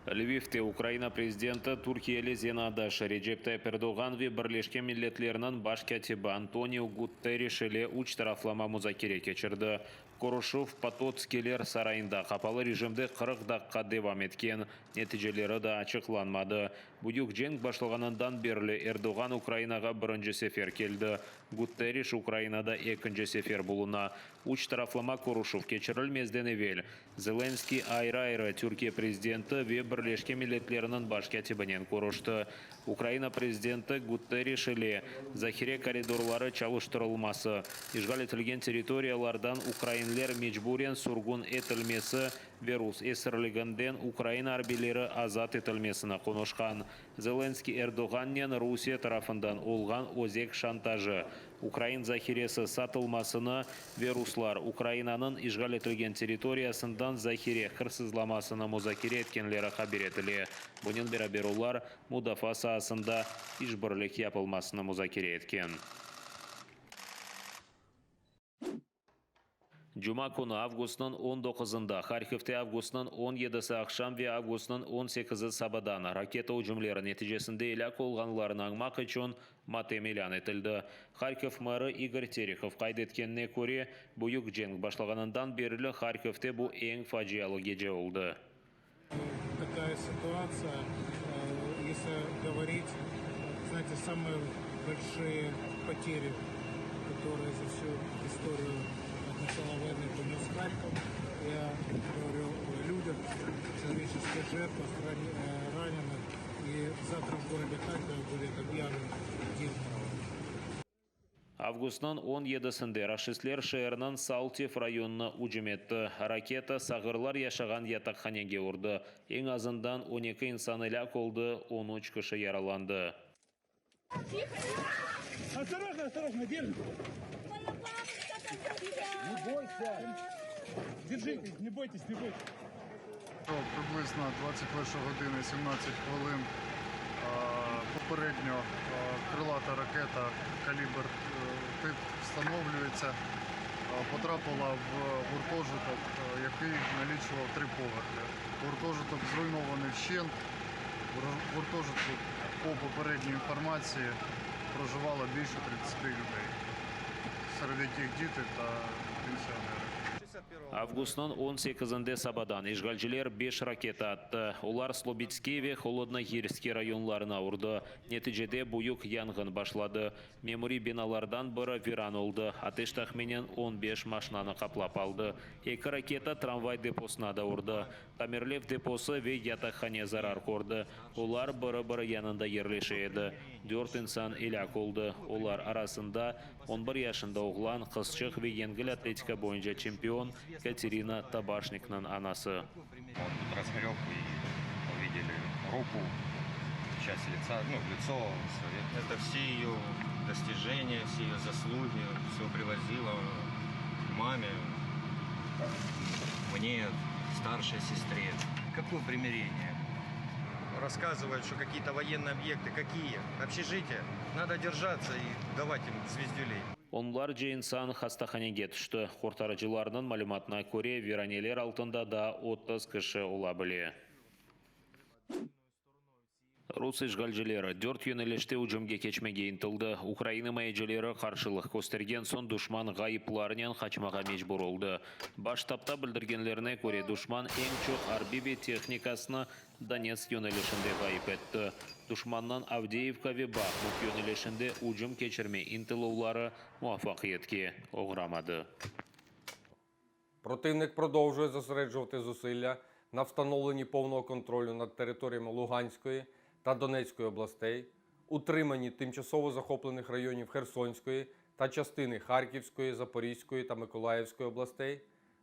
Lvivde Ukraina prezidenti türkiyeli zenaatdaşı Recep Tayip Erdoğan ve Birleşken Milletlerniñ Baş kâtibi Antoniu Guterriş ile üç taraflama muzakere keçirdi. Körüşüv Pototskiyler sarayında qapalı rejimde 40 daqqa devam etken, neticeleri daa açıqlanmadı. Büyük cenk başlağanından berli Erdoğan Ukrainağa birinci sefer keldi. Guterriş Ukrainada ekinci sefer buluna. Üç taraflama körüşüv keçirilmezden evel Zelenskıy ayrı-ayrı Türkiye prezidenti ve Birleşken Milletlerniñ Baş kâtibinen körüşti. Ukraina prezidenti Guterriş ile zahire koridorları çalıştırılması, işğal etilgen territoriyalardan ukrainler mecburen sürgün etilmesi ve rus esirliginden ukrain arbiyleri azat etilmesini qonuşqan. Zelenskıy Erdoğannen Rusiye tarafından olğan özek şantajı, ukrain zahiresi satılmasını ve ruslar Ukrainanıñ işğal etilgen territoriyasından zahire hırsızlamasını muzakere etkenleri haber etile. Bunen beraber olar, mudafaa saasında işbirlik yapılmasını muzakere etken. Cuma künü, avgustnıñ on doquzında, Harkivte avgustnıñ on yedisi aqşam ve avgustnıñ on sekizi sabadan raketa ücümleri neticesinde elâk olğanlarnı añmaq içün matem ilân etildi. Harkiv meri İgor Terehov qayd etkenine köre, büyük cenk başlağanından berli Harkivte bu eñ facialı gece oldı. Такая ситуация, если говорить, знаете, самые большие потери, которые за всю историю от начала войны понес Харьков. Я говорю о людях, человеческих жертвах, раненых. И завтра в городе Харькове будет объявлен день траура. Avgustnıñ 17-sinde raşistler şeerniñ Saltiv rayonına ücüm etti. Raketa sağırlar yaşağan yataqhanege urdı. Eñ azından 12 insan elâk oldı, 13 kişi yaralandı. Осторожно, осторожно, держи. Моя бабушка там Не бойся. Держитесь, не бойтесь, не бойтесь. Приблизно 21 години 17 хвилин попередньо крилата ракета калібр тип встановлюється, потрапила в гуртожиток, який налічував три поверхи. Гуртожиток зруйнований вщент. В гуртожитку, по попередній інформації, проживало більше 30 людей, серед яких діти та пенсіонери. Avgustnıñ 18-nde sabadan işğalciler beş raketa attı. Olar Slobidskiy ve Holodnoğirskiy rayonlarına urdı. Neticede büyük yanğın başladı. Memuriy binalardan biri viran oldı. Ateş tahminen 15 maşinanı qaplap aldı. Eki raketa tramvay deposına da urdı. Tamirlev deposı ve yataqhane zarar kördi. Olar biri-biri yanında yerleşe edi. Dört insan elâk oldı. Olar arasında 11 yaşında oğlan, qızçıq ve yengil atletika boyunca çempion Katerina Tabaşnikniñ anası. Он тут разгреб и увидели руку, часть лица, ну, лицо свое. Это все ее достижения, все ее заслуги, все привозила маме, мне, старшей сестре. Какое примирение? Рассказывают, что какие-то военные объекты. Какие? Общежития. Надо держаться и давать им звездюлей. Onlarca insan hastahanege tüşti. Qurtarıcılarnıñ malümatına köre, viraneler altında daa 30 kişi ola bile. Rus işğalcileri dört yönelişte ücümge keçmege ıntıldı. Ukrain imayecileri qarşılıq köstergen soñ duşman ğayıplarnen qaçmağa mecbur oldı. Baş ştabda bildirgenlerine köre, duşman eñ çoq arbiy ve tehnikasını Donetsk yönelişinde ğayıp etti. Duşmannıñ Avdeyevka ve Bahmut yönelişinde ücüm keçirme ıntıluvları muvafaqiyetke oğramadı. Противник продовжує зосереджувати зусилля на встановленні повного контролю над територіями Луганської та Донецької областей, утриманні тимчасово захоплених районів Херсонської та частини Харківської, Запорізької та Миколаївської областей,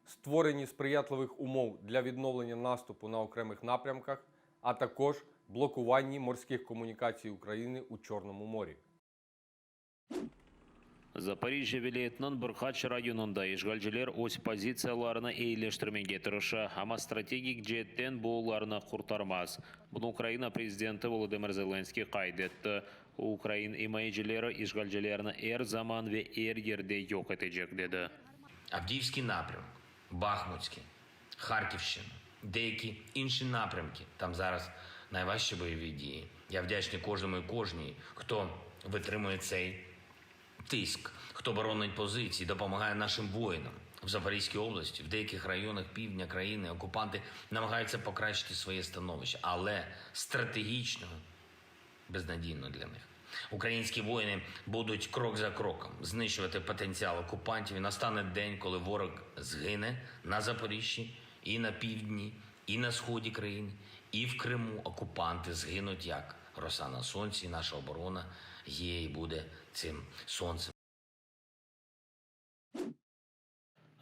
створенні сприятливих умов для відновлення наступу на окремих напрямках, а також блокуванні морських комунікацій України у Чорному морі. Zaporijjâ vilâyetiniñ bir qaç rayonında işğalciler öz pozitsiyalarını eyileştirmege tırışa, amma strategik ceetten bu olarnı qurtarmaz. Bunı Ukraina prezidenti Volodımır Zelenskıy qayd etti. O, ukrain imayecileri işğalcilerni er zaman ve er yerde yoq etecek, dedi. Авдеевский напрямок, Бахмутский, Харьковщина. Деякі інші напрямки, там зараз найважчі бойові дії. Я вдячний кожному і кожній, хто витримує цей тиск, хто боронить позиції, допомагає нашим воїнам. В Запорізькій області, в деяких районах півдня країни окупанти намагаються покращити своє становище, але стратегічно безнадійно для них. Українські воїни будуть крок за кроком знищувати потенціал окупантів. І настане день, коли ворог згине на Запоріжжі і на півдні, і на сході країни, і в Криму окупанти згинуть як роса на сонці. І наша оборона є і буде цим сонцем.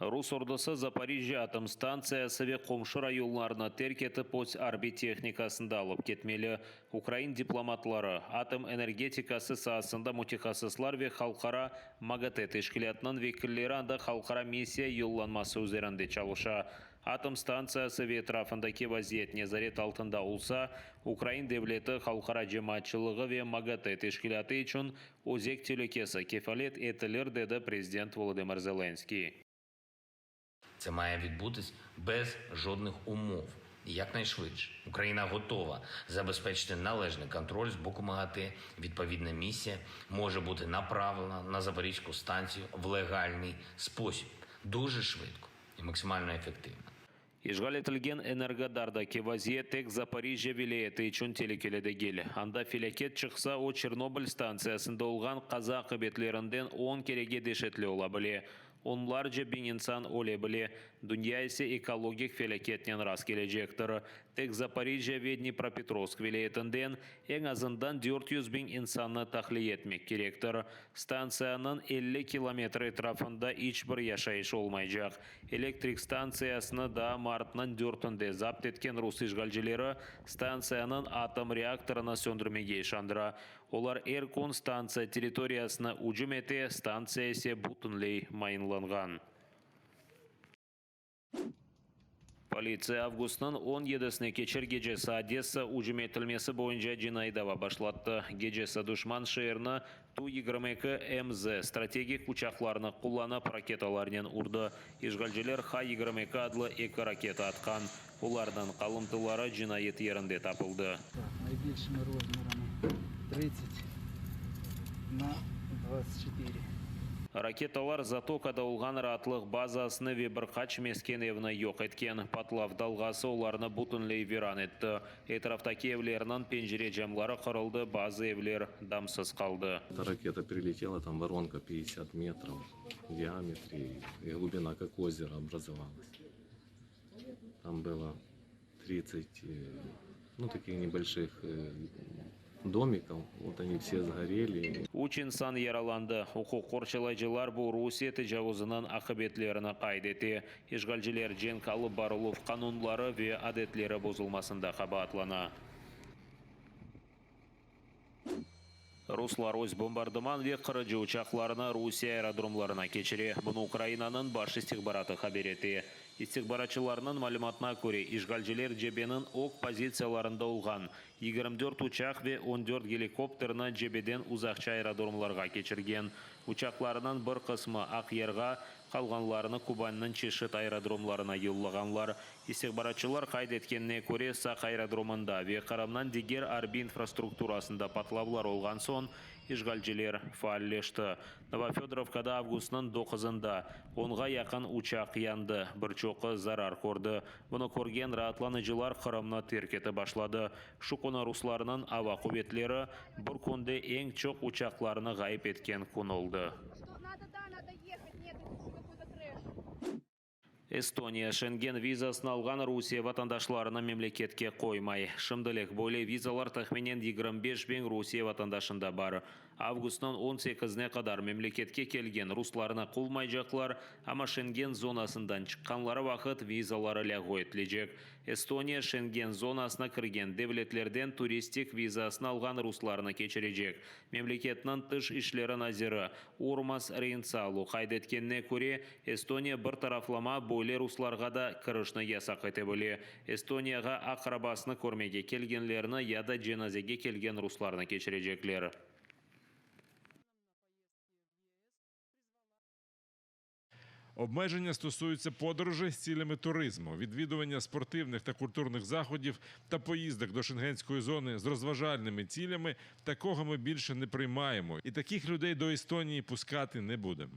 Rus ordusı Zaporijjâ atom stantsiyası ve qomşu rayonlarnı terk etip, öz arbiy tehnikasını da alıp ketmeli. Ukrain diplomatları, atom energetikası saasında mütehassıslar ve halqara MAGATE teşkilâtınıñ vekilleri anda halqara missiya yollanması üzerinde çalışa. Atom stantsiyası ve etrafındaki vaziyet nezaret altında olsa, ukrain devleti, halqara cemaatçılığı ve MAGATE teşkilâtı içün özek telükesi kefalet etilir, dedi prezident Volodımır Zelenskıy. Це має відбутись без жодних умов і якнайшвидше. Україна готова забезпечити належний контроль з боку МАГАТЕ. Відповідна місія може бути направлена на Запорізьку станцію в легальний спосіб дуже швидко і максимально ефективно. İşğal etilgen Energodardaki vaziyet tek Zaporijjâ vilâyeti içün telükeli degil. Anda felâket çıqsa, o, Çernobıl stantsiyasında olğan qaza aqibetlerinden on kerege deşetli ola bile. Onlarca biñ insan öle bile, dünya ise ekologik felâketnen rastkelecektir. Tek Zaporijjâ ve Dnipropetrovsk vilâyetinden eñ azından 400 biñ insannı tahliye etmek kerektir. Stantsiyanıñ 50 kilometr etrafında iç bir yaşayış olmaycaq. Elektrik stantsiyasını daa martnıñ dörtünde zapt etken rus işğalcileri stantsiyanıñ atom reaktorını söndürmege işandıra. Olar er kün stantsiya territoriyasına ücüm ete, stantsiya ise bütünley mayınlanğan. Politsiya avgustnıñ on yedisine keçer gecesi Odessa ücüm etilmesi boyunca cinaiy dava başlattı. Gecesi duşman şeerni Tu-22 MZ strategik uçaqlarını qullanıp raketalarnen urdı. İşğalciler H-22 adlı eki raketa atqan. Olarnıñ qalımtıları cinayet yerinde tapıldı. Найбільшими розмірами 30 на 24. Raketalar Zatokada olğan raatlıq bazasını ve bir qaç mesken evni yoq etken. Patlav dalğası olarnı bütünley viran etti. Etraftaki evlerniñ pencere camları qırıldı, bazı evler damsız qaldı. Эта ракета прилетела, там воронка 50 метров в диаметре, и глубина как озеро образовалась. Там было 30, ну, таких небольших домиков, вот они все сгорели. Üç insan yaralandı. Uquq qorçalayıcılar bu Rusiye tecavuzınıñ aqibetlerini qayd ete. İşğalciler cenk alıp barıluv qanunları ve adetleri bozulmasında qabaatlana. Ruslar öz bombardıman ve qırıcı uçaqlarını Rusiye aerodromlarına keçire. Bunı Ukrainanıñ baş istihbaratı haber ete. İstihbaratçılarnıñ malümatına köre, işğalciler cebeniñ ög pozitsiyalarında olğan 24 uçaq ve 14 gelikopterni cebeden uzaqça aerodromlarğa keçirgen. Uçaqlarnıñ bir qısmı Aqyarğa, qalğanlarını Kubannıñ çeşit aerodromlarına yollağanlar. İstihbaratçılar qayd etkenine köre, Saq aerodromında ve Qırımnıñ diger arbiy infrastrukturasında patlavlar olğan soñ işğalciler faalleşti. Novofedorovkada avgustnıñ doquzında onğa yaqın uçaq yandı, bir çoqu zarar kördi. Bunı körgen raatlanıcılar Qırımnı terk etip başladı. Şu künü ruslarnıñ ava quvetleri bir künde eñ çoq uçaqlarını ğayıp etken kün oldı. Что надо, да, надо ехать. Нет, это уже какой-то трэш. Estoniya Şengen vizasını alğan Rusiye vatandaşlarını memleketke qoymay. Şimdilik böyle vizalar tahminen 25 biñ Rusiye vatandaşında bar. Avgustnıñ 18-ine qadar memleketke kelgen ruslarnı quvmaycaqlar, amma Şengen zonasından çıqqanları vaqıt vizaları lâğu etilecek. Estoniya Şengen zonasına kirgen devletlerden turistik vizasını alğan ruslarnı keçirecek. Memleketniñ tış işleri naziri Urmas Reynsalu qayd etkenine köre, Estoniya bir taraflama böyle ruslarğa da kirişni yasaq ete bile. Estoniyağa aqrabasını körmege kelgenlerni ya da cenazege kelgen ruslarnı keçirecekler. Обмеження стосуються подорожей з цілями туризму, відвідування спортивних та культурних заходів та поїздок до шенгенської зони з розважальними цілями. Такого ми більше не приймаємо, і таких людей до Естонії пускати не будемо.